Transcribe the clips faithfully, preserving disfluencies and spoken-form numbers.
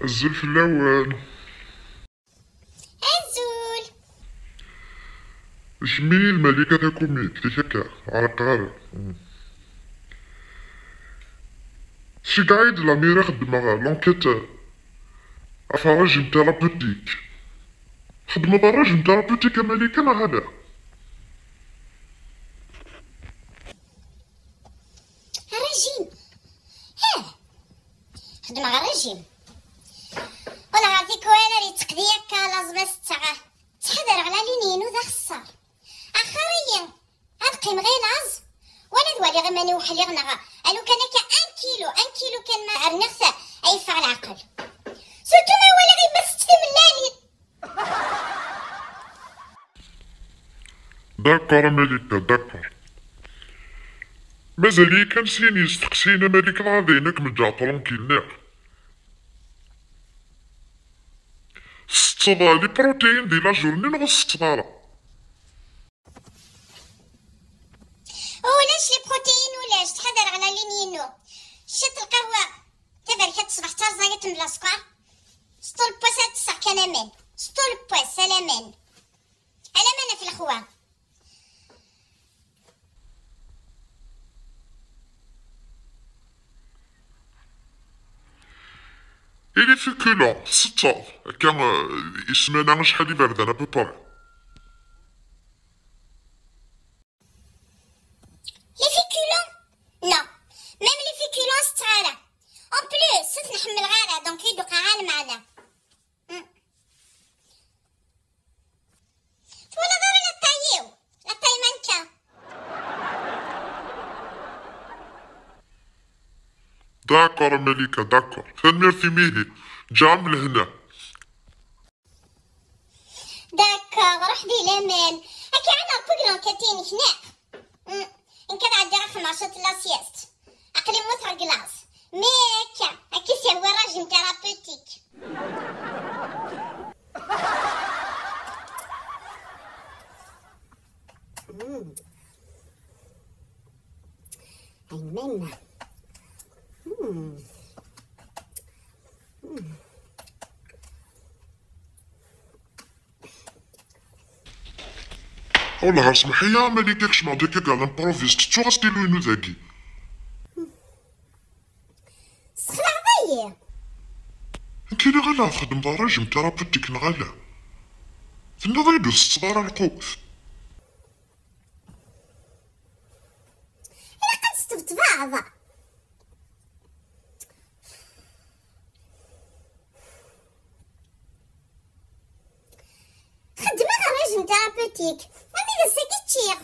Azul fell-awen. Azul. Kemmi d Malika Takumi, klik akka, ɛerqeɣ ara. Ceggeɛ-iyi-d Lamiri, xeddmeɣ l'enquête ɣef régime thérapeutique. Xeddmeḍ régime thérapeutique a Malika neɣ ala? Régime. Ih. Xeddmeɣ régime. Ula ɣer tikwal ar yetteqdi akka laẓ ma setteɣ. Ttḥadareɣ la ligne-inu d axeṣṣar. Axir-iyi ad qqimeɣ i laẓ wala ad waliɣ iman-iw ḥliɣ neɣ alukan akka un kilo, un kilo kan ma rniɣ-t ad yeffeɣ leɛqel. Surtout ma walaɣ yemma tett timellalin. D'accord a Malika, d'accord. Mazal-iyi kan sin yesteqsiyen a Malika, dɣa dayen ad kem-ǧǧeɣ tranquille, niɣ? Tsetteḍ les protéines di la journée neɣ ur tsetteḍ ara? Ulac les protéines, ulac, ttḥadareɣ la ligne-inu. Ciṭ lqahwa taberkat ṣṣbeḥ d tarẓayat mebla sskeṛ. S ṭul n wass ad ttesseɣ kan aman. S ṭul n wass, a laman. A laman ɣef lexwa. Et les féculents, tsetteḍ akka, eh, i ssmana acḥal iberdan à peu près? Les féculents? Non. Même les féculents ur setteɣ ara. En plus, ur ten-ḥemmleɣ ara, donc ur d-tuqiɛ ara lmeɛna. Mm. Twalaḍ ara la taille-iw? La taille mannequin. D'accord a Malika, d'accord. Tanemmirt imi ihi. Ǧǧiɣ-am lehna. D'accord, ruḥ di laman. Akka ɛad Ṛebbi deg l'enquête-inek, neɣ? Mm. Nekk ad ɛeddiɣ axemmar cwiṭ la sieste. Aql-i mmuteɣ deg laẓ. Mais akka, akka i s-yehwa régime thérapeutique. Mm. Ayman. Mm. Mm. Wellah ɣer smeḥ-iyi a Malika, kecmeɣ-d akka ɣer l'improviste, ttuɣ astilu-inu dagi. Sexlaɛeḍ-iyi! Nekk iliɣ ala txeddmeḍ régime thérapeutique neɣ ala? Tenniḍ-iyi-d ur tettetteḍ ara lqut. Ilaq ad tesṭebṭbeḍ. Xeddmeɣ régime thérapeutique, armi d ass-agi ččiɣ.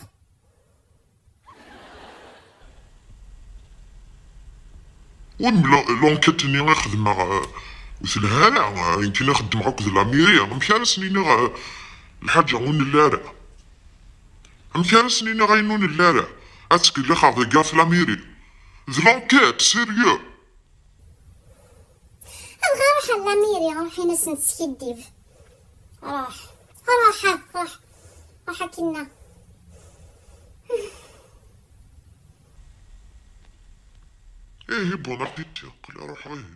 Win la-, l'enquête-nni i xedmeɣ, eh, ur telha ara, eh, nekkini xeddmeɣ akked la mairie, amek ara sen-iniɣ, eh, lḥaǧa ur nelli ara? Amek ara sen-iniɣ ayen ur nelli ara? Ad ttkellixeɣ deg at la mairie. D l'enquête, sérieux. Dɣa ruḥ ar la mairie, ruḥ in-asen teskiddib. Ruḥ, ruḥ, ruḥ, ruḥ akinna. Ihi, bon appétit, aql-i ruḥeɣ, ihi.